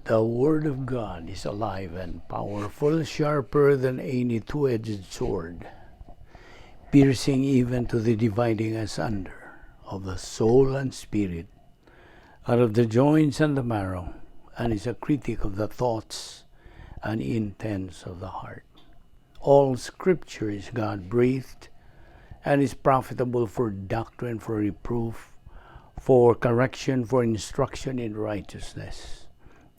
The Word of God is alive and powerful, sharper than any two-edged sword, piercing even to the dividing asunder of the soul and spirit, out of the joints and the marrow, and is a critic of the thoughts and intents of the heart. All Scripture is God-breathed and is profitable for doctrine, for reproof, for correction, for instruction in righteousness,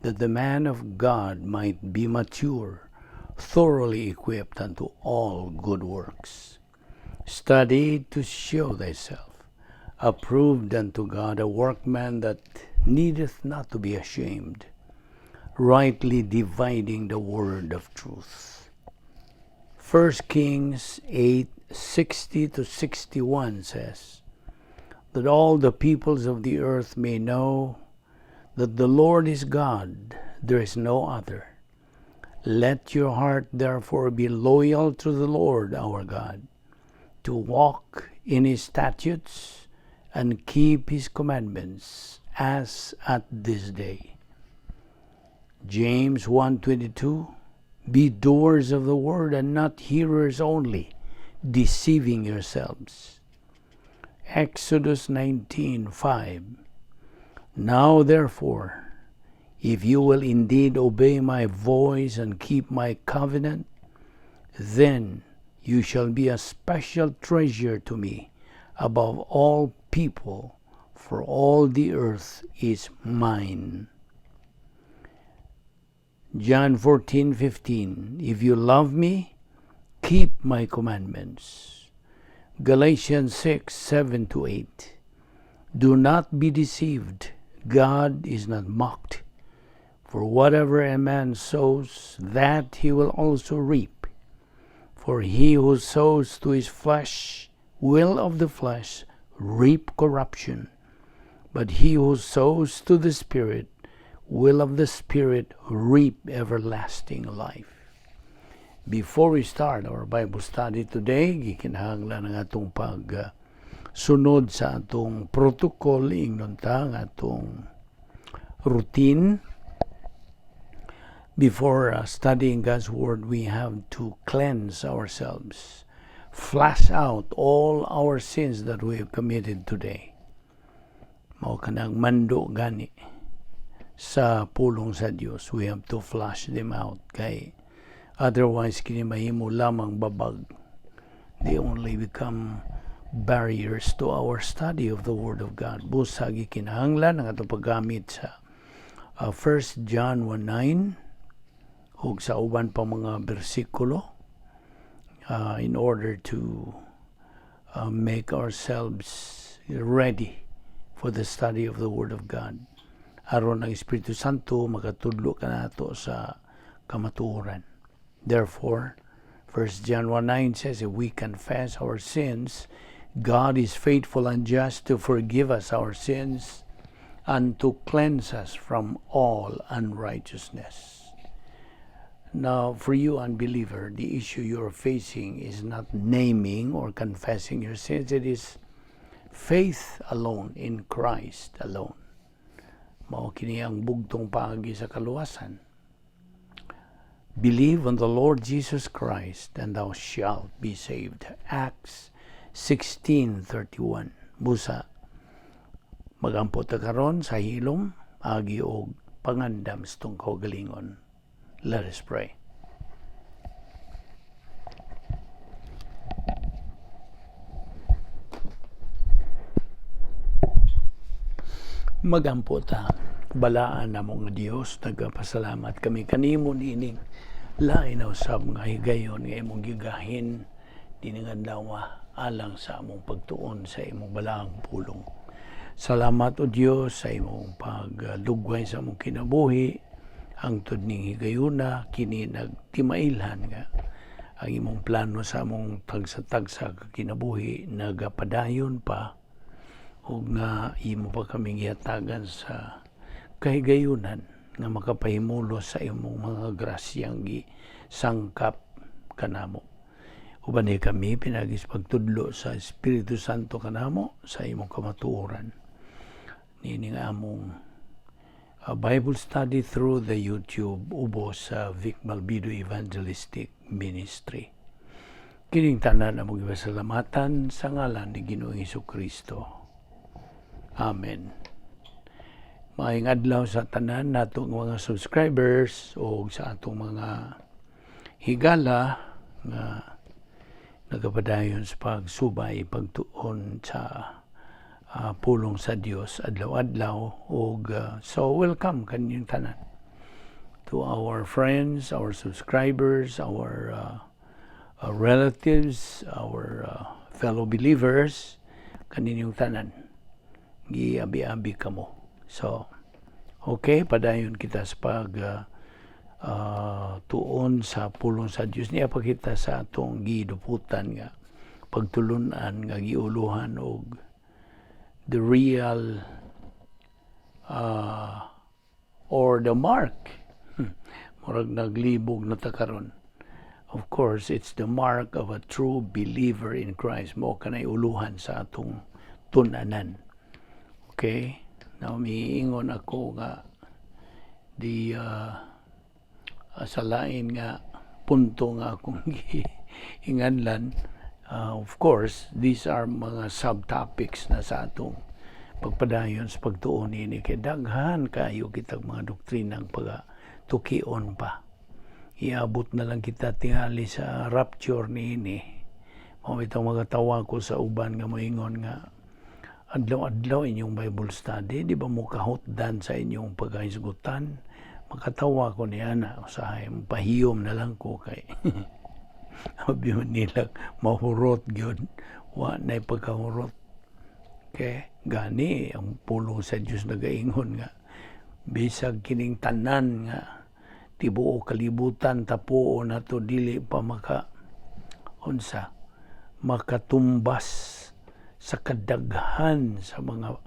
that the man of God might be mature, thoroughly equipped unto all good works. Study to show thyself approved unto God, a workman that needeth not to be ashamed, rightly dividing the word of truth. 1 Kings 8:60 to 61 says, that all the peoples of the earth may know that the Lord is God, there is no other. Let your heart therefore be loyal to the Lord our God, to walk in his statutes and keep his commandments as at this day. James 1:22, be doers of the word and not hearers only, deceiving yourselves. Exodus 19:5, now therefore, if you will indeed obey my voice and keep my covenant, then you shall be a special treasure to me above all people, for all the earth is mine. John 14:15, if you love me, keep my commandments. Galatians 6:7 to 8, do not be deceived. God is not mocked. For whatever a man sows, that he will also reap. For he who sows to his flesh will of the flesh reap corruption. But he who sows to the Spirit will of the Spirit reap everlasting life. Before we start our Bible study today, gikinahanglan ang atong pag sunod sa atong protocol, ingnon ta, ang atong routine. Before studying God's Word, we have to cleanse ourselves, flush out all our sins that we have committed today. Mao kanang mando gani sa pulong sa Dios. We have to flush them out kay otherwise kini mahimo lamang babag. They only become barriers to our study of the Word of God. Busa gikinahanglan ang atong paggamit sa 1 John 1:9 ug sa uban pa mga bersikulo in order to make ourselves ready for the study of the Word of God. Aron ang Espiritu Santo makatudlo kanato sa kamatuoran. Therefore, 1 John 1:9 says, if we confess our sins, God is faithful and just to forgive us our sins and to cleanse us from all unrighteousness. Now, for you, unbeliever, the issue you're facing is not naming or confessing your sins. It is faith alone in Christ alone. Mao kini ang bugtong paagi sa kaluwasan. Believe on the Lord Jesus Christ and thou shalt be saved. Acts 16:31. Busa magampo ta karon sa hilom agi og pangandam sa atong kaugalingon. Let us pray. Magampo ta. Balaan namo nga Dios, nagapasalamat kami kanimo niining lain na usab nga higayon nga imong gigahin dinhi nga adlaw alang sa among pagtuon sa imong balaang pulong. Salamat o Dios sa imong paglugway sa among kinabuhi hangtod ning higayuna kini nagtimailhan nga ang imong plano sa among tagsa-tagsa ka kinabuhi nagapadayon pa ug nga imo pa kaming gihatagan sa kahigayunan nga makapahimulos sa imong mga grasyang gisangkap kanamo. Uban ni kami pinaagi sa pagtudlo sa Espiritu Santo kanamo sa imong kamatuoran. Niini nga among Bible study through the YouTube ubos sa Vic Malbido Evangelistic Ministry. Kining tanan among gipasalamatan sa ngalan ni Ginoong Kristo. Amen. Maayong adlaw sa tanan natong mga subscribers o sa atong mga higala nga nagapadayon sa pagsubay, pagtuon sa pulong sa Dios adlaw-adlaw ug so welcome kaninyong tanan, to our friends, our subscribers, our relatives, our fellow believers, kaninyong tanan. Giabi-abi kamo. So, okay, padayon kita sa pag tuon sa pulong sa Dios. Nia pa kita sa atong giduputan nga pagtulunan nga giuluhan og the real or the mark. Murag naglibog na ta karon. Of course, it's the mark of a true believer in Christ. Mao kanay uluhan sa atong tunanan. Okay? Now, miingon ako nga di sa lain nga punto nga akong giinganlan. Of course, these are mga subtopics na sa atong pagpadayon sa pagtuon ini kay daghan kayo kitag mga doktrinang pag tukion pa. Iabot na lang kita tingali sa rapture niini. Mao itong mga tawa ko sa uban nga moingon nga adlaw-adlaw inyong Bible study, di ba mo kahutdan sa inyong pagkahisgutan? Makatawa ko niya na, usahay, pahiyom na lang ko kay abi nila mahurot gyud, wa na pagkahurot. Okay, gani ang pulong sa Dios nagaingon nga bisag kining tanan nga tibuok kalibutan tapuo nato, dili pa maka unsa makatumbas sa kadaghan sa mga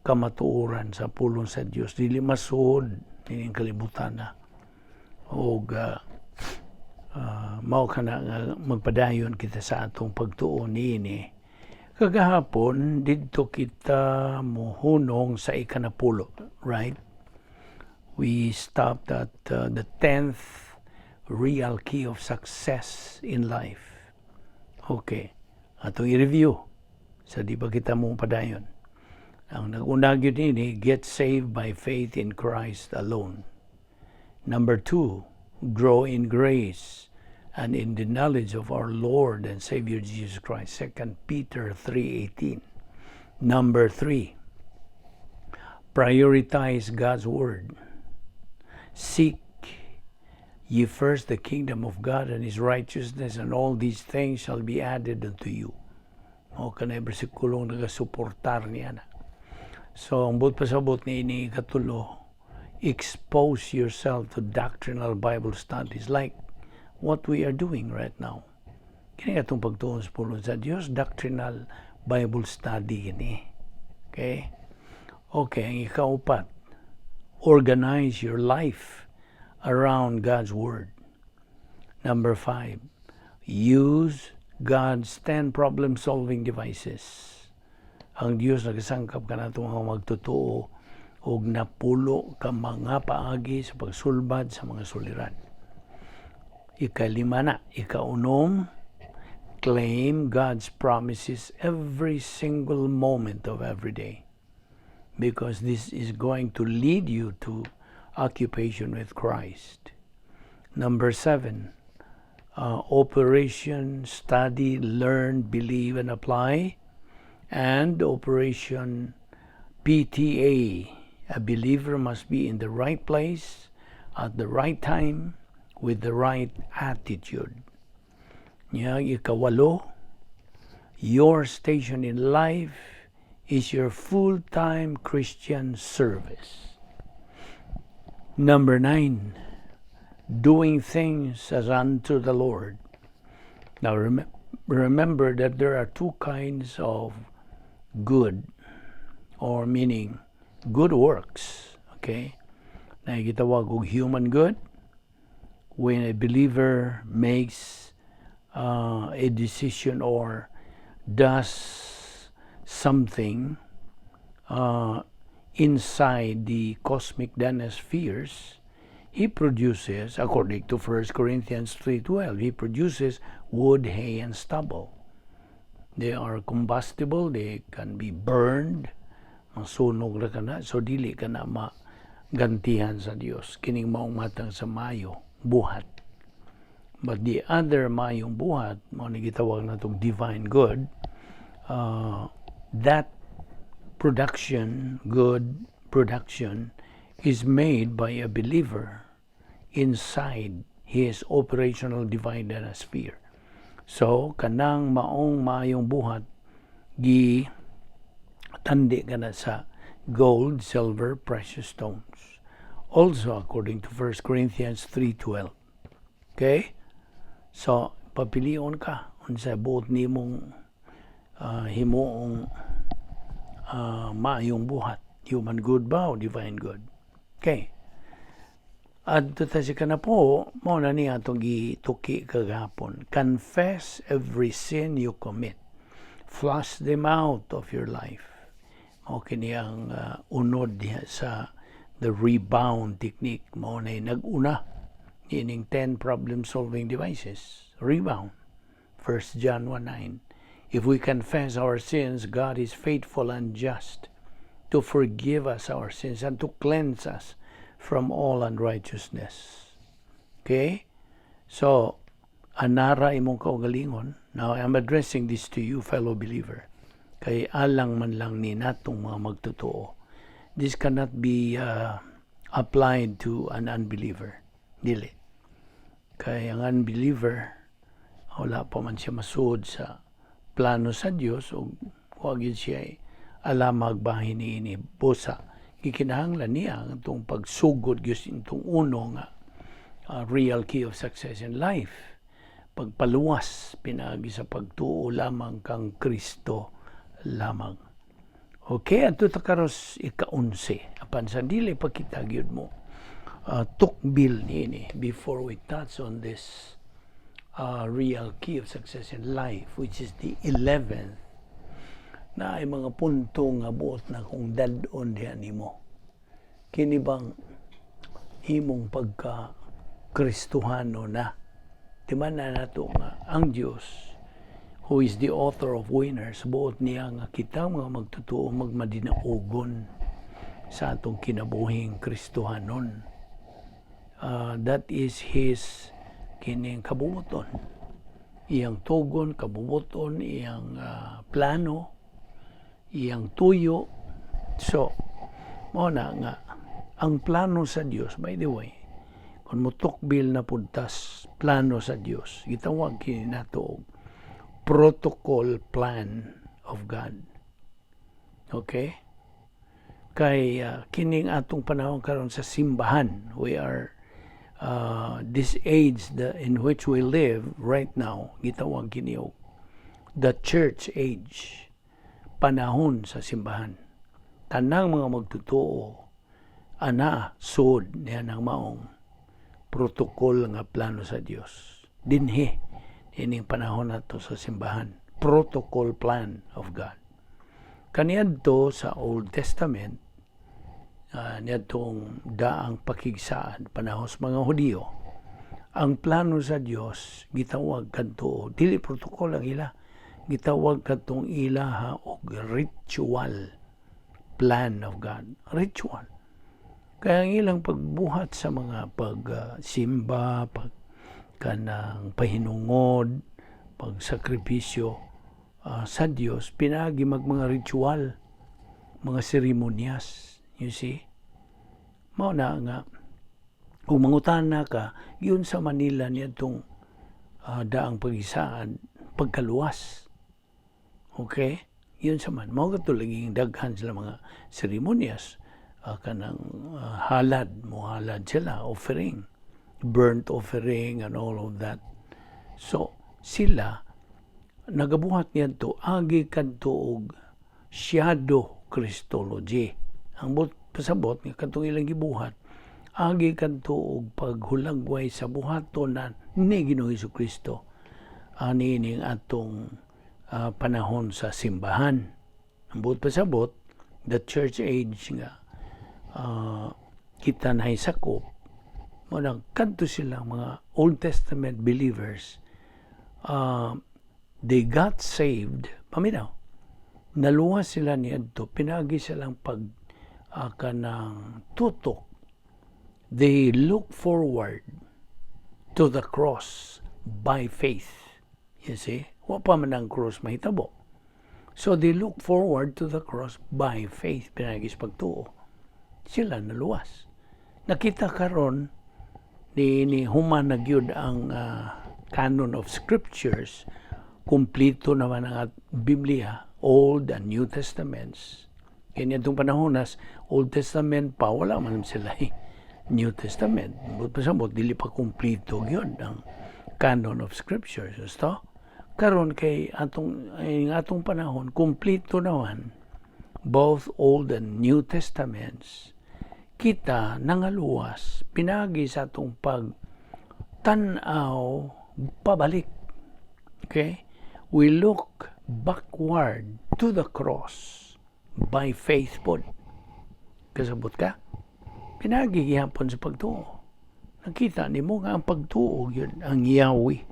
kamatuoran sa pulong sa Dios. Dili masuod nining kalibutan na og mao kana nga magpadayon kita sa atong pagtuon niini. Kagahapon didto kita mohunong sa ikanapulo, right? We stopped at the 10th real key of success in life. Okay, atong i-review sa di ba kita mo padayon. Ang nag-una gyud ini, get saved by faith in Christ alone. Number two, grow in grace and in the knowledge of our Lord and Savior Jesus Christ. 2 Peter 3:18. Number three, prioritize God's Word. "Seek ye first the kingdom of God and His righteousness, and all these things shall be added unto you." O kanay bersikulong nagasuportar niya na. So, ang buot pasabot ni ini ikatulo, expose yourself to doctrinal Bible studies like what we are doing right now. Kini atong pagtuon sa pulong sa Dios, doctrinal Bible study kini. Okay? Okay, ang ikaupat, organize your life around God's Word. Number five, use God's 10 problem-solving devices. Ang Dios nagasangkap kanato mga magtotoo og 10 ka mga paagi sa pagsulbad sa mga suliran. Ikalima na, ikaunom, claim God's promises every single moment of every day, because this is going to lead you to occupation with Christ. Number seven, Operation Study, Learn, Believe, and Apply, and Operation PTA. A believer must be in the right place at the right time with the right attitude. Nya ikawalo, your station in life is your full-time Christian service. Number nine, doing things as unto the Lord. Now remember that there are two kinds of good, or meaning good works. Okay? Naay gitawag og human good, when a believer makes a decision or does something Inside the cosmic dana spheres, he produces, according to 1 Corinthians 3:12, he produces wood, hay, and stubble. They are combustible, they can be burned, masunog ra kana, so dili ka na magantihan sa Dios. Kining maong matang sa mayo, buhat. But the other mayong buhat, mao ni gitawag natong divine good, that production, good production, is made by a believer inside his operational divine dana sphere. So, kanang maong maayong buhat, gi tandi kana sa gold, silver, precious stones. Also, according to 1 Corinthians 3:12. Okay? So, papilion ka unsa buot nimong himuong maayong buhat. Human good ba o divine good? Okay. Adto ta sa kanapuho, mao na niya atong gituki kagahapon. Confess every sin you commit. Flush them out of your life. Mao kini ang unod diha sa the rebound technique. Mao na nag-una ining 10 problem solving devices. Rebound. 1 John 1:9. If we confess our sins, God is faithful and just to forgive us our sins and to cleanse us from all unrighteousness. Okay? So, anara imong kaugalingon. Now, I'm addressing this to you, fellow believer. Kay alang man lang ni natong mga magtotoo. This cannot be applied to an unbeliever. Dili. Kay ang unbeliever, wala pa man siya masuod sa plano sa Dios o wa gyud siya alamag bahin niini busa gikinahanglan niya ang itong pagsugod gyud itong uno nga real key of success in life, pagpaluwas pinaagi sa pagtuo lamang kang Kristo lamang. Okay, adto ta karos ika-11. Apan sa dili pa kita gyud mo tukbil niini before we touch on this real key of success in life, which is the 11th, na ay mga punto nga buot na kung dad-on diha nimo. Kini bang imong pagka Kristohano na? Di man na nato nga ang Dios, who is the author of winners, buot niya nga kita mga magtotoo magmadinaugon sa atong kinabuhing Kristohanon. That is his kining kabubuton. Iyang tugon, kabubuton, iyang plano, iyang tuyo. So, mao na nga ang plano sa Dios, by the way, kung motukbil na pud tas plano sa Dios, gitawag kini nato og protocol plan of God. Okay? Kay kining atong panahon karon sa simbahan, we are this age in which we live right now, gitawag kini og the church age, panahon sa simbahan. Tanang mga magtotoo ana sud niya ng maong protocol nga plano sa Dios. Dinhi ining panahon nato sa simbahan, protocol plan of God. Kaniadto sa Old Testament, niadtong daang pakigsaad panahon sa mga Hudiyo, ang plano sa Dios gitawag kadto, dili protocol ang ila, gitawag kadtong ilaha og ritual plan of God, ritual. Kaya ang ilang pagbuhat sa mga pagsimba, pag kanang pahinungod, pagsakripisyo sa Dios, pinaagi mag mga ritual, mga seremonyas, you see. Mao na nga kung mangutana ka, yun sa Manila niadtong daang pagisaad, pagkaluwas. Okay? Yun sa man. Mao kato laging daghan sila mga seremonyas, kanang halad, muhalad sila, offering, burnt offering and all of that. So, sila, nagabuhat niadto agi kadto og shadow Christology. Ang buot pasabot nga kadtong ilang gibuhat agi kadto og paghulagway sa buhaton na ni Ginoong Kristo ani ning atong panahon sa simbahan. Ang buot pasabot, the church age nga Kita na sakop mo nang kadto silang mga Old Testament believers, they got saved. Paminaw, naluwas sila niadto pinaagi silang pag kanang tutok. They look forward to the cross by faith, you see. Wa pa man ang cross mahitabo, so they look forward to the cross by faith. Pinaagi sa pagtuo sila naluwas. Nakita karon ni human na gyud ang canon of scriptures, kumpleto naman ang Biblia, Old and New Testaments. Kaya itong panahon nas Old Testament pa, wala man sila eh New Testament. But pasabot, dili pa kumpleto gyud ang canon of scriptures. Gusto? Karon kay atong panahon, kumpleto naman both Old and New Testaments. Kita nangaluwas pinagi sa atong pag tan-aw pabalik. Okay? We look backward to the cross by faith pod. Kasabot ka? Pinagi gihapon sa pagtuo. Nakita nimo nga ang pagtuo yun ang yawi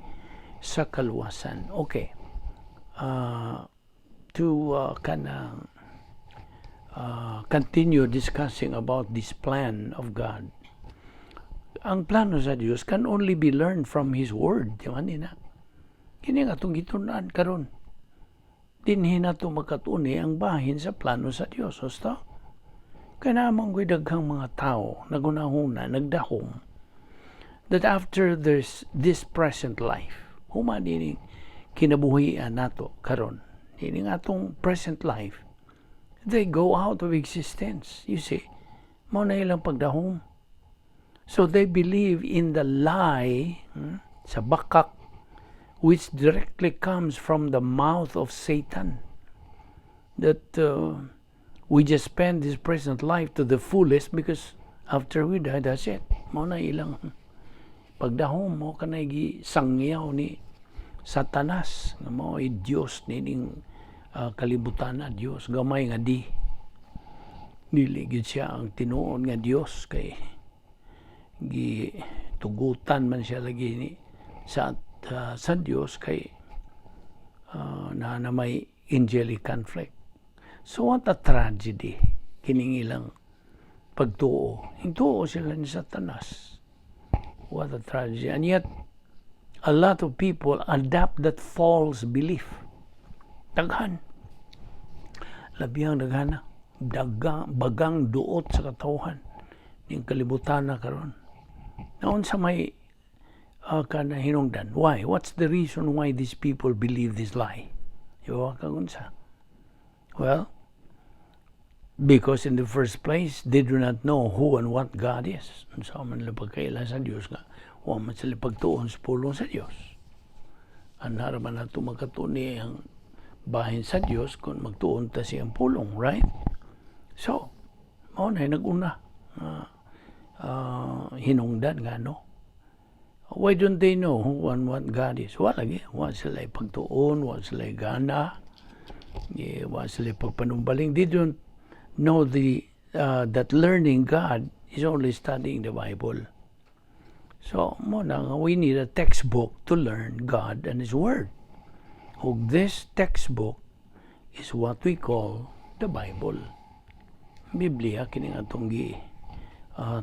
sa kaluwasan. Okay. To kana continue discussing about this plan of God. Ang plano sa Dios can only be learned from His Word. Di ba nina? Kini nga atong gitun-an karon. Dinhi nato makatuni ang bahin sa plano sa Dios. Husto? Kaya naman ko'y daghang mga tao nagunahuna, nagdahom, that after this present life, human dining kinabuhian nato karon, dining atong present life, they go out of existence. You see, mao na ilang pagdahom. So they believe in the lie, sa bakak, which directly comes from the mouth of Satan. That we just spend this present life to the fullest because after we die, that's it. Mao na ilang pagdahom mo kanay gisangyaw ni Satanas nga mao ay Dios nining kalibutan na Dios gamay nga di dili gid siya ang tinuod nga Dios kay gi tugutan man siya lagi ni sa Dios kay na may angelic conflict. So what a tragedy kining ilang pagtuo. Tuo sila ni Satanas. What a tragedy. And yet a lot of people adopt that false belief. Daghan. Labihang daghan na. Dagang, bagang duot sa katawhan ning kalibutan na karon. Naon sa may kana hinungdan. Why? What's the reason why these people believe this lie? Iwa kagunsa. Well, because in the first place, they do not know who and what God is. Unsa man nila pagkaila sa Dios nga wa man sila pagtuon sa pulong sa Dios. Anhar man nato makatuni ang bahin sa Dios kung magtuon ta siyang pulong, right? So, mao na nag-una hinungdan nga no. Why don't they know who and what God is? Wala lagi. Wa sila pagtuon, wa sila gana, eh, wa sila pagpanumbaling. They don't know the that learning God is only studying the Bible. So, mo na nga, we need a textbook to learn God and His Word. Ug this textbook is what we call the Bible. Biblia kini nga atong gi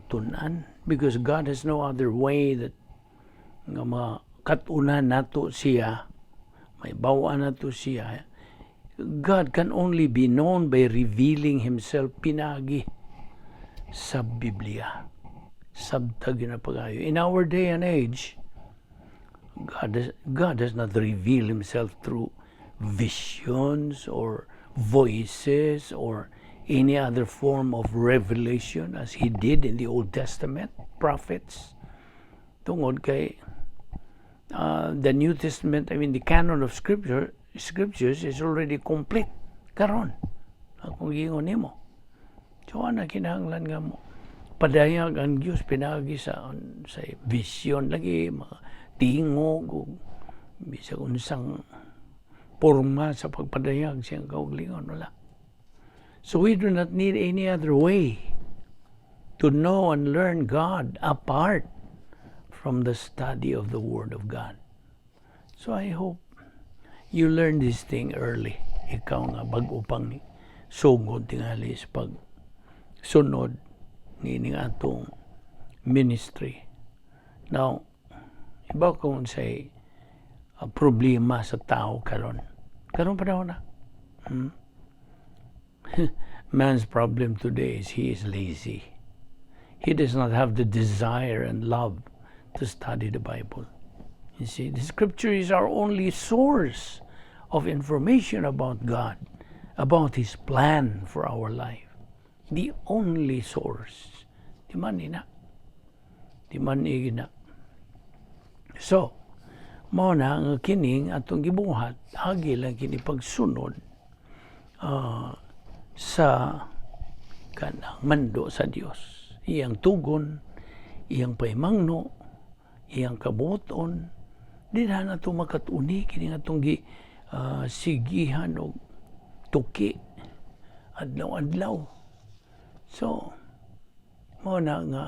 tun-an because God has no other way that nga makatunan nato siya, may bawaan nato siya. God can only be known by revealing Himself pinagi sa Biblia. Sabtag na pagayo. In our day and age, God does not reveal Himself through visions or voices or any other form of revelation as He did in the Old Testament prophets. Tungod kay the New Testament, I mean, the canon of scriptures is already complete karon. Akong giingon nimo. So ana kinahanglan nga mo padayag ang Dios pinagi sa vision lagi, mga tingog ug bisag unsang porma sa pagpadayag siyang kaugalingon, wala. So we do not need any other way. to know and learn God apart from the study of the Word of God. So I hope you learn this thing early. Ikaw nga bag-o pang sugod tingali sa pagsunod niining atong ministry. Now, iba ko say problema sa tao karon. Karon panahon na. Man's problem today is he is lazy. He does not have the desire and love to study the Bible. You see, the Scripture is our only source of information about God, about His plan for our life. The only source. Di man ni na. Di man ni na. So, mao na nga kining atong gibuhat, agi lang kini pagsunod sa kanang mando sa Dios. Iyang tugon, iyang paimangno, iyang kabuoton, di na nato makat-uni kini atong gi sigihan og tuki adlaw-adlaw. So, mao na nga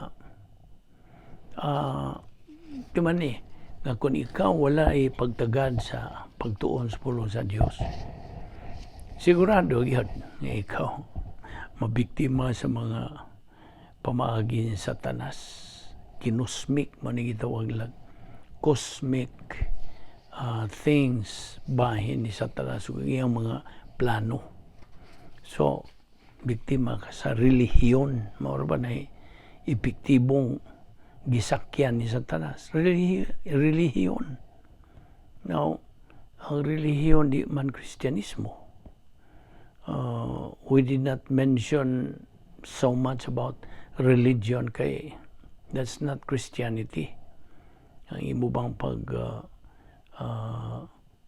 di man eh, nga kung ikaw wala ay pagtagad sa pagtuon sa pulong sa Dios, sigurado gyud nga ikaw mabiktima sa mga pamaagi ni Satanas. Kinosmic man ni gitawag lang. Cosmic things bahin ni Satanas ug iyang mga plano. So, biktima ka sa relihiyon. Mao ba na epektibong gisakyan ni Satanas? Relihiyon. Now, ang relihiyon di man Kristyanismo. We did not mention so much about religion kay that's not Christianity. Ang imo bang pag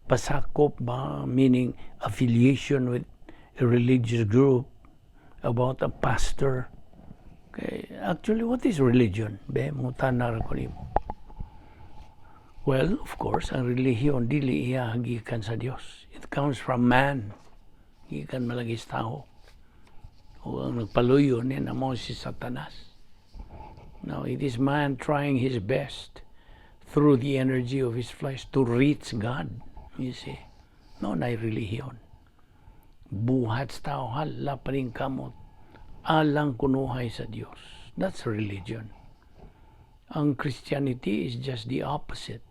pasakop ba, meaning affiliation with a religious group, about a pastor. Okay, actually, what is religion? Be, mangutana ra ko nimo. Well, of course, ang relihiyon dili iya gikan sa Dios. It comes from man. Gikan malagi sa tao. O ang nagpaluyo niya na mo si Satanas. Now, it is man trying his best through the energy of his flesh to reach God. You see? Mao na relihiyon. Buhat sa tao, hala pa rin kamot. Alang kunuhay sa Dios. That's religion. Ang Christianity is just the opposite.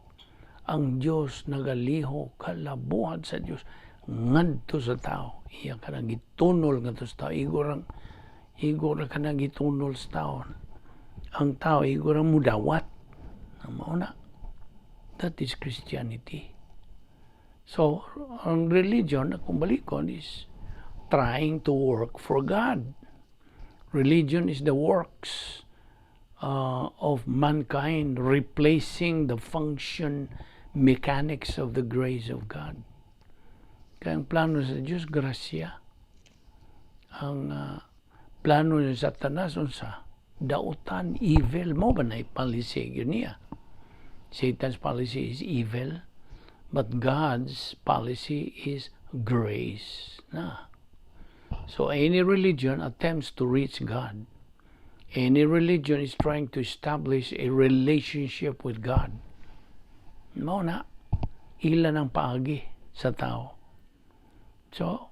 Ang Dios nagalihok, kalabuhat sa Dios ngadto sa tao. Iya ka nang gitunol ngadto sa tao. Igo ra ka nang gitunol sa tao. Ang tao igo ra mudawat. Ang mao na. That is Christianity. So, ang religion, kung balikon, is trying to work for God. Religion is the works of mankind replacing the function mechanics of the grace of God. Kaya ang plano sa Diyos, grasya. Ang plano ni Satanas, unsa? Dautan, evil. Mao ba na policy yun niya? Satan's policy is evil, but God's policy is grace. Na. So any religion attempts to reach God. Any religion is trying to establish a relationship with God. Mao na, ila ng paagi sa tao. So,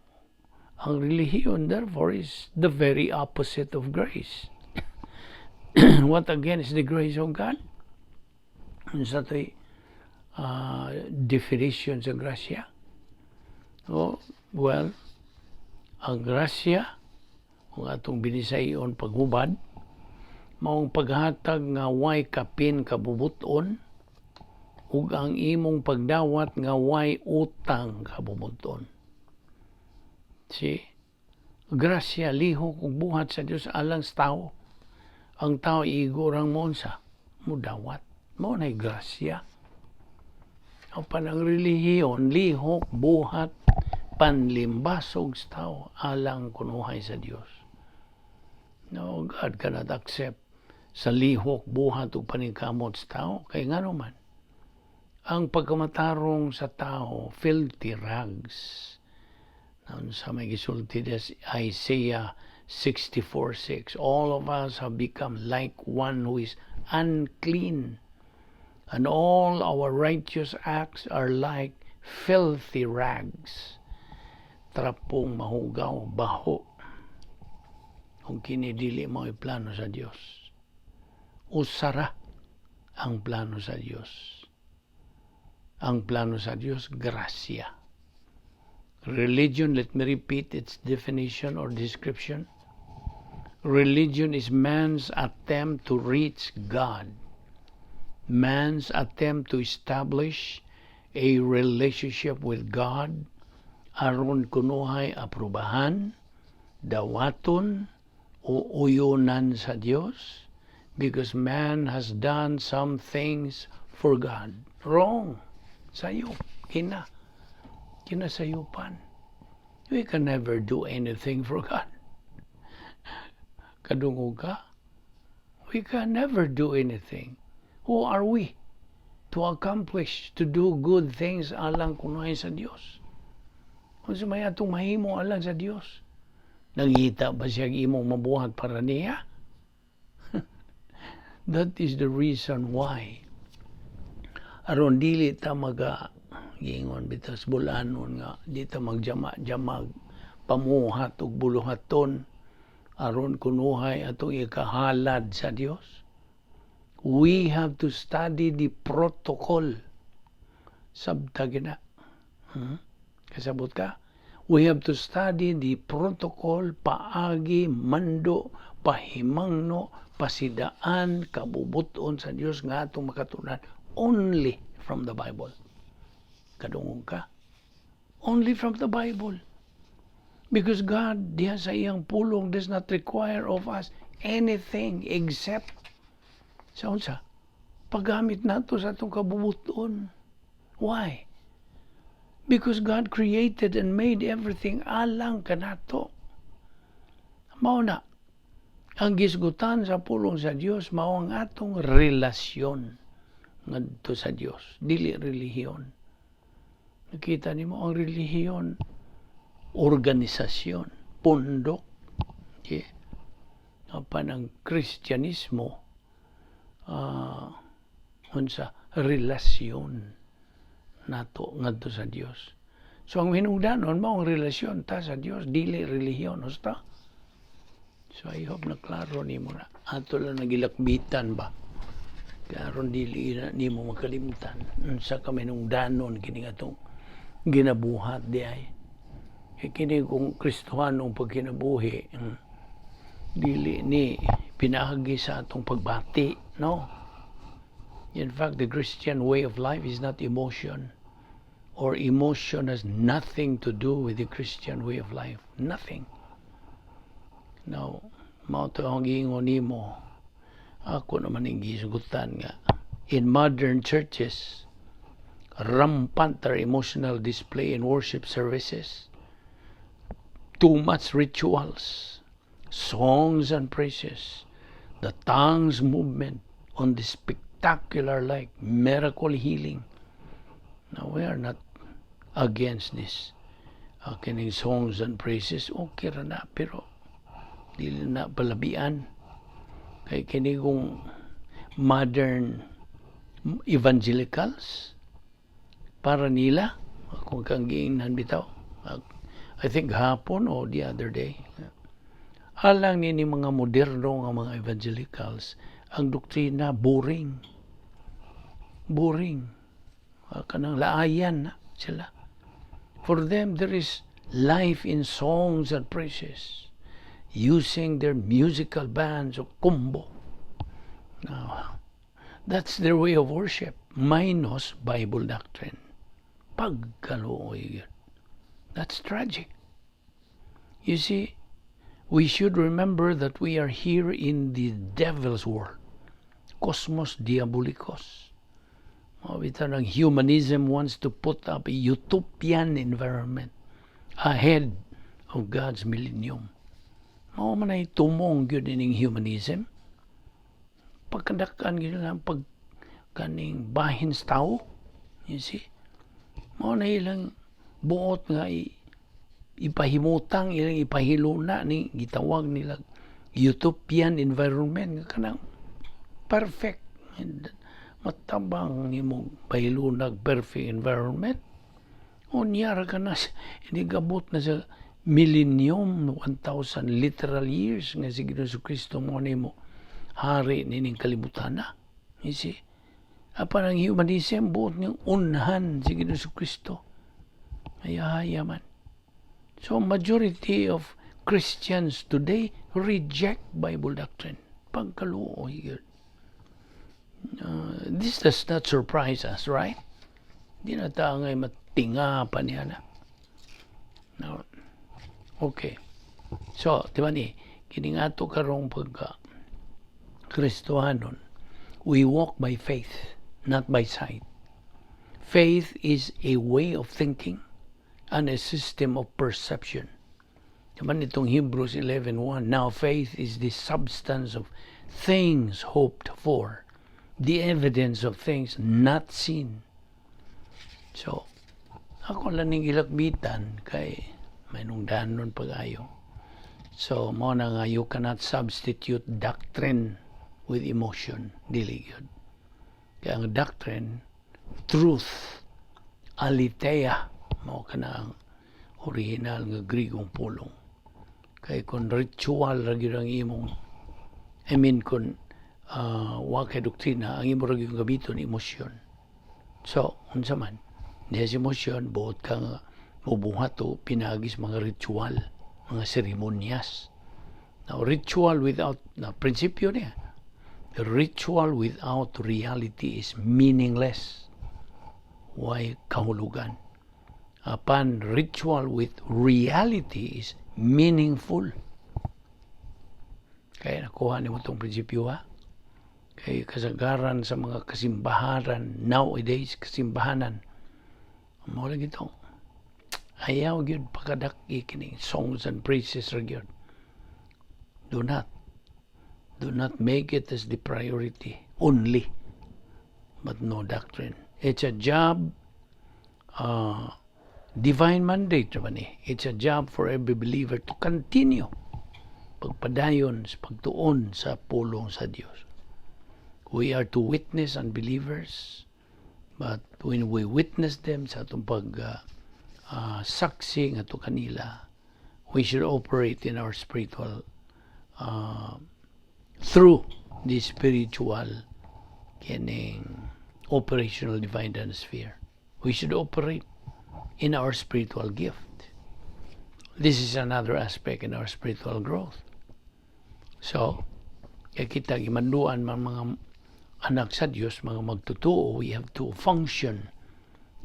ang relihiyon, therefore, is the very opposite of grace. What again is the grace of God? Sa to'y definition sa grasya? Oh, well, ang grasya, kung atong binisayon paghubad, maong paghatag nga way kapin kabubuton ug ang imong pagdawat nga way utang kabubuton. See? Grasya, lihok ug buhat sa Dios alang sa tao. Ang tao igo rang mounsa, mudawat. Mao nay grasya. Apan ang relihiyon, lihok, buhat, panlimbasog sa tao alang kunuhay sa Dios. No, God cannot accept sa lihok, buhat ug paningkamot sa tao. Kay ngano man, ang pagkamatarong sa tao, filthy rags. Sa may gisulti des Isaiah 64:6. "All of us have become like one who is unclean, and all our righteous acts are like filthy rags." Trapong mahugaw, baho. Kung kini dili mo plano sa Dios. Usara ang plano sa Dios. Ang plano sa Dios, grasya. Religion, let me repeat its definition or description. Religion is man's attempt to reach God. Man's attempt to establish a relationship with God aron kunuhay aprobahan, dawaton, o uyunan sa Dios because man has done some things for God. Wrong. Sayop. Kina. Kinasayupan. We can never do anything for God. Kadungog ka? We can never do anything. Who are we to accomplish, to do good things alang kunuhay sa Dios? Kung sa may atong mahimo alang sa Dios, nangita ba siya imong mabuhat para niya? That is the reason why aron dili ta maga giingon bitas bulanon nga di ta magjama-jamag pamuhat og buluhaton aron kunuhay atong ikahalad sa Dios. We have to study the protocol. Sabta gina. Kasabot ka? We have to study the protocol, paagi, mando, pahimangno, pasidaan, kabubuton sa Dios nga atong makatunan only from the Bible. Kadungog ka? Only from the Bible. Because God, diha sa iyang pulong, does not require of us anything except sa unsa? Paggamit nato sa atong kabubuton. Why? Because God created and made everything alang kanato. Mao na, ang gisgutan sa pulong sa Dios mao ang atong relasyon ngadto sa Dios, dili relihiyon. Nakita nimo ang relihiyon, organisasyon, pundok. Okay. Apan ang Kristyanismo, unsa? Relasyon nato ngadto sa Dios. So ang hinungdanon mao ang relasyon ta sa Dios, dili relihiyon husta. So I hope na klaro nimo na. Ato lang nagilakbitan ba? Karon dili na nimo makalimtan unsa ka hinungdanon kini atong ginabuhat di ay. Kay kini kung Kristohanong pagkinabuhi, dili ni pinaagi sa atong pagbati, no? In fact, the Christian way of life is not emotion. Or emotion has nothing to do with the Christian way of life. Nothing. Now, mao to ang giingon nimo. Ako naman ang gisgutan nga in modern churches, rampant are emotional display in worship services. Too much rituals, songs and praises, the tongues movement on the spectacular like miracle healing. Now, we are not against this. Kining songs and praises, okay ra na, pero dili na palabian. Kay kini kung modern evangelicals, para nila, kung kang giingnan bitaw, I think hapon o the other day, alang nini mga moderno nga mga evangelicals, ang doktrina boring. Boring. Kanang laayan na sila. For them, there is life in songs and praises, using their musical bands or combo. Now, that's their way of worship, minus Bible doctrine. Pagkaluoy yun. That's tragic. You see, we should remember that we are here in the devil's world. Cosmos diabolicos. Mao bitaw ng humanism wants to put up a utopian environment ahead of God's millennium. Mao man ay tumong gyud ining humanism. Pagkadakan gyud lang pag kaning bahin sa tao. You see? Mao na ilang buot nga i ipahimutang, ilang ipahiluna ni gitawag nila utopian environment nga kanang perfect. And matabang nimo pahilunag perfect environment, unya ra ka na hindi gabot na sa millennium, 1,000 literal years nga si Ginoong Kristo mo nimo hari nining kalibutan na, you see? Apan ang humanism, buot niyang unhan si Ginoong Kristo. Ayahaya man. So majority of Christians today reject Bible doctrine. Pagkaluoy gyud. This does not surprise us, right? Di na ta ngay matinga pa niya na. No. Okay. So, di ba ni, kini nga ato karong pagka Kristohanon, we walk by faith, not by sight. Faith is a way of thinking and a system of perception. Diba itong Hebrews 11:1, "Now faith is the substance of things hoped for, the evidence of things not seen." So, ako lang ning gilakbitan kay may nungdanon pag-ayo. So, mo na nga you cannot substitute doctrine with emotion. Dili gyud. Kaya ang doctrine, truth, aletheia, mao kana ang original nga Grigong pulong. Kay kung ritual ra gyud ang imong, I mean, kung wa kay doktrina, ang imo ra gyud gamiton emosyon. So, unsa man, diha sa emosyon, buot ka nga mubuhat o pinagis mga ritual, mga seremonyas. Now, ritual without, na prinsipyo niya, ritual without reality is meaningless. Way kahulugan? Apan ritual with reality is meaningful. Kaya nakuha nimo itong prinsipyo, ha? Kay kasagaran sa mga kasimbaharan nowadays, kasimbahanan, mo lang ito. Ayaw gyud pakadak-i kining songs and praises ra gyud. Do not. Do not make it as the priority only, but no doctrine. It's a job, divine mandate naman eh. It's a job for every believer to continue pagpadayon sa pagtuon sa pulong sa Dios. We are to witness unbelievers, but when we witness them sa atong pag saksi ngadto kanila, we should operate in our spiritual through the spiritual kining operational divine sphere. We should operate in our spiritual gift. This is another aspect in our spiritual growth. So, kaya kita gimanduan man mga anak sa Dios, mga magtotoo, we have to function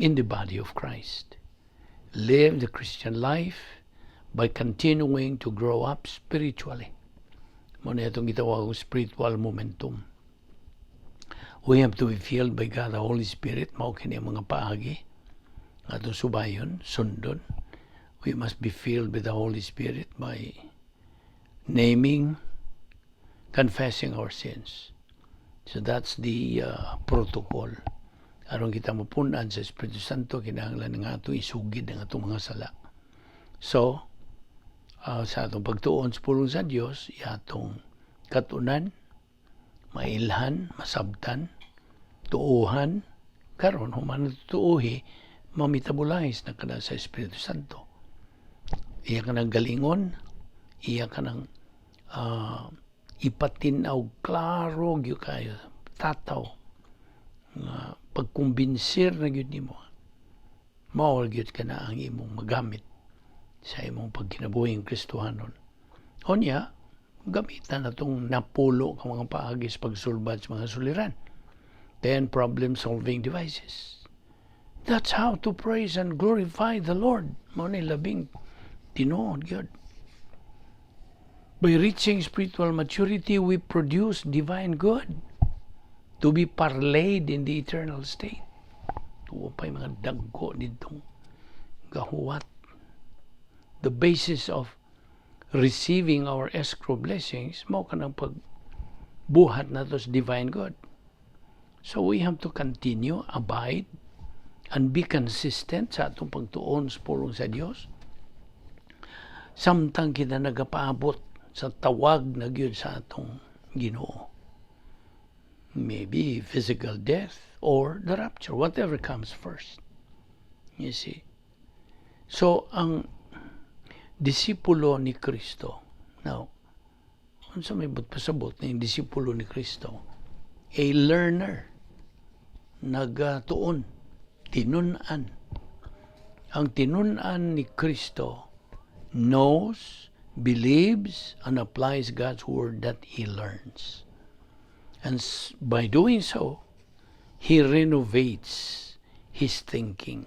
in the body of Christ. Live the Christian life by continuing to grow up spiritually. Mo na itong gitawag spiritual momentum. We have to be filled by God the Holy Spirit. Mao kini ang mga paagi atong subayon, sundon. We must be filled with the Holy Spirit by naming, confessing our sins. So that's the protocol. Aron kita mapun-an sa Espiritu Santo, kinahanglan nga ato isugid ang atong mga sala. So, sa atong pagtuon sa pulong sa Dios, atong katunan, mailhan, masabtan, tuuhan, karon human tuuhi, ma-metabolize na kada sa Espiritu Santo. Iya ka ng galingon, iya ka ng ipatinaw klaro gyud kayo, tataw nga pagkumbinsir na gyud nimo, mao gyud ka na ang imong magamit sa imong pagkinabuhing Kristohanon. Unya, gamitan na itong napulo ka mga paagi sa pagsulbad sa mga suliran. 10 problem-solving devices. That's how to praise and glorify the Lord. Mao ni labing tinuod gyud. By reaching spiritual maturity, we produce divine good to be parlayed in the eternal state. Tuwa pa'y mga dagko ditong gahuwat. The basis of receiving our escrow blessings, mao kanang pagbuhat nato sa divine good. So we have to continue, abide, and be consistent sa atong pagtuon sa pulong sa Dios. Samtang kita nagapaabot sa tawag na gyud sa atong Ginoo. Maybe physical death or the rapture, whatever comes first. You see? So, ang disipulo ni Kristo, now, unsa may buot pasabot na yung disipulo ni Kristo? A learner, nagatuon, tinun-an. Ang tinun-an ni Kristo knows, believes, and applies God's word that he learns. And by doing so, he renovates his thinking.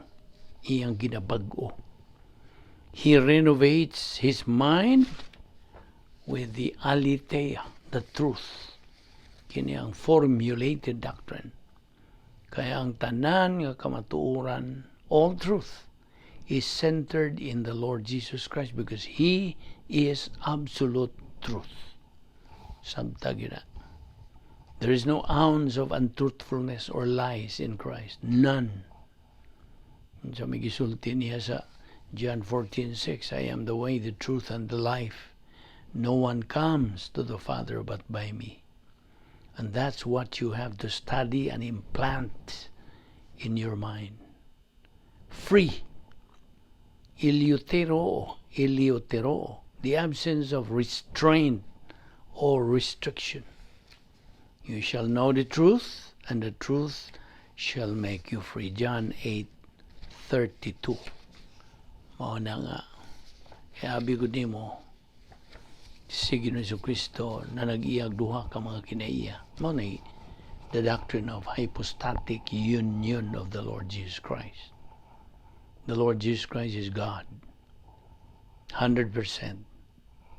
Iyang ginabag-o. He renovates his mind with the aletheia, the truth. Kini ang formulated doctrine. Kaya ang tanan nga kamatuoran, all truth, is centered in the Lord Jesus Christ because He is absolute truth. Sabta gyud na. There is no ounce of untruthfulness or lies in Christ. None. Sa may gisulti niya sa John 14:6, "I am the way, the truth, and the life. No one comes to the Father but by me." And that's what you have to study and implant in your mind. Free. Eleutheroo, eleutheroo, the absence of restraint or restriction. You shall know the truth, and the truth shall make you free. John 8:32. Mao na nga, kaya abi ko nimo, si Ginoong Kristo na nag-iyag duha ka mga kinaiya. Mao na the doctrine of hypostatic union of the Lord Jesus Christ. The Lord Jesus Christ is God. 100%.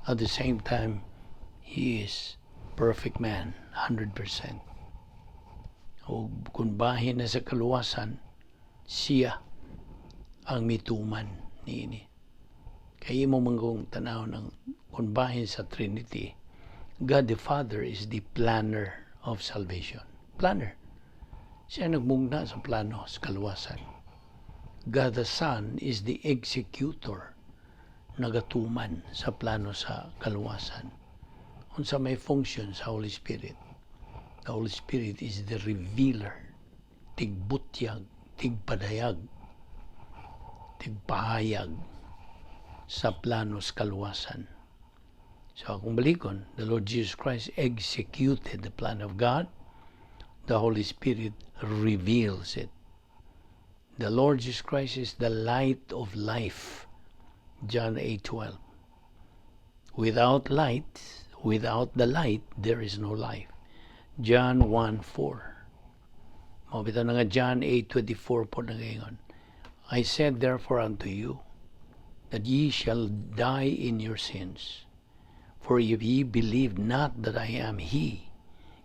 At the same time, He is perfect man, 100%. O kung bahin na sa kaluwasan, siya ang mituman niini. Kaya imo man kung tanaw ng kung bahin sa Trinity, God the Father is the planner of salvation. Planner. Siya nagmugna sa plano sa kaluwasan. God the Son is the executor, nagatuman sa plano sa kaluwasan. Unsa may function sa Holy Spirit? The Holy Spirit is the revealer, tigbutyag, tigpadayag, tigpahayag sa plano sa kaluwasan. So akong balikon, the Lord Jesus Christ executed the plan of God. The Holy Spirit reveals it. The Lord Jesus Christ is the light of life. John 8:12. Without light, without the light, there is no life. John 1:4. Mao bitaw na nga John 8:24 po na ngayon. "I said therefore unto you, that ye shall die in your sins. For if ye believe not that I am He,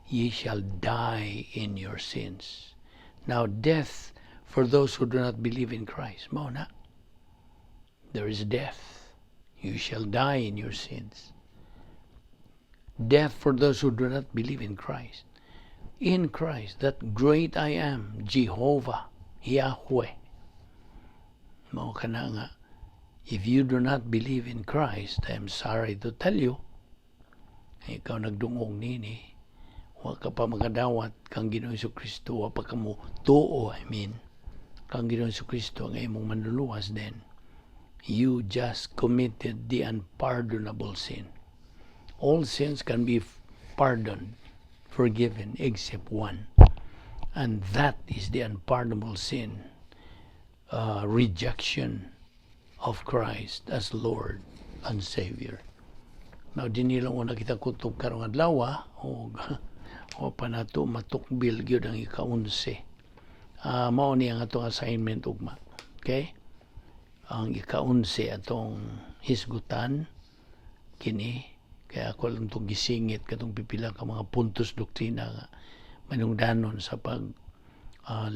ye shall die in your sins." Now, death for those who do not believe in Christ. Mao na. There is death. You shall die in your sins. Death for those who do not believe in Christ. In Christ, that great I Am, Jehovah, Yahweh. Mao kana nga, if you do not believe in Christ, I am sorry to tell you, ikaw nagdungog nini, wa ka pa makadawat kang Ginoong Kristo, wa pa ka mo tuo, I mean, kang Ginoong Kristo ang imong manluluwas, then you just committed the unpardonable sin. All sins can be pardoned, forgiven, except one. And that is the unpardonable sin, rejection of Christ as Lord and Savior. Now, dinhi lang una kita kutob karong adlaw, o o pa nato matukbil gyud ang ika-11. Mao ni ang atong assignment ugma. Okay? Ang ika-11 atong hisgutan kini, kaya ako lang itong gisingit katong pipila ka mga puntos doktrina nga manungdanon sa pag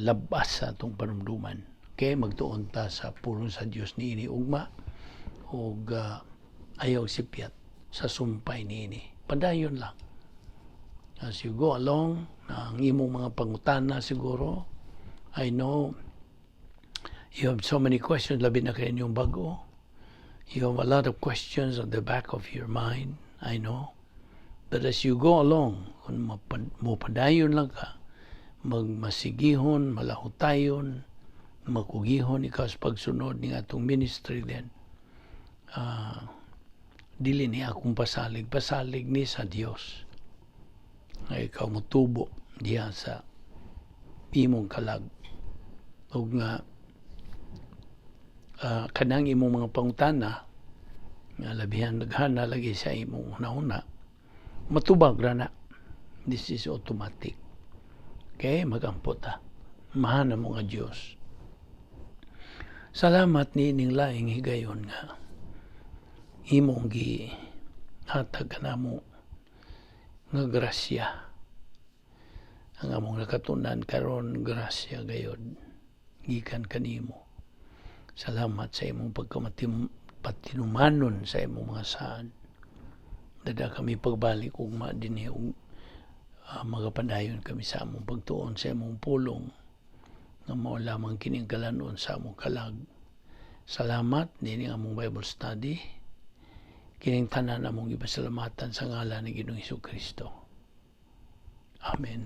labas sa atong panumduman. Okay, magtuon ta sa pulong sa Dios niini ugma ug ayaw sipyat sa sumpay niini. Padayon lang. As you go along, ang imong mga pangutana siguro, I know you have so many questions, labi na kay inyong bago. You have a lot of questions at the back of your mind, I know. But as you go along, kung mopadayon lang ka, magmasigihon, malahutayon, makugihon ikaw sa pagsunod ning atong ministry, then dili ni akong pasalig, pasalig ni sa Dios nga ikaw motubo diha sa imong kalag ug nga kanang imong mga pangutana nga labihan daghana lagi sa imong una-una, matubag ra na. This is automatic. Okay, magampo ta. Mahal mo nga Dios, salamat niining laing higayon nga imong gi hatag kanamo nga grasya. Ang among nakatunan karon, grasya gayod gikan kanimo. Salamat sa imong pagkamatim patinumanon sa imong mga saan. Dada kami pagbalik ugma dinhi ug magapadayon kami sa among pagtuon sa imong pulong nga mao lamang kining kalanon sa among kalag. Salamat nining among Bible study. Kining tanan among gipasalamatan sa ngalan ni Ginoong Kristo. Amen.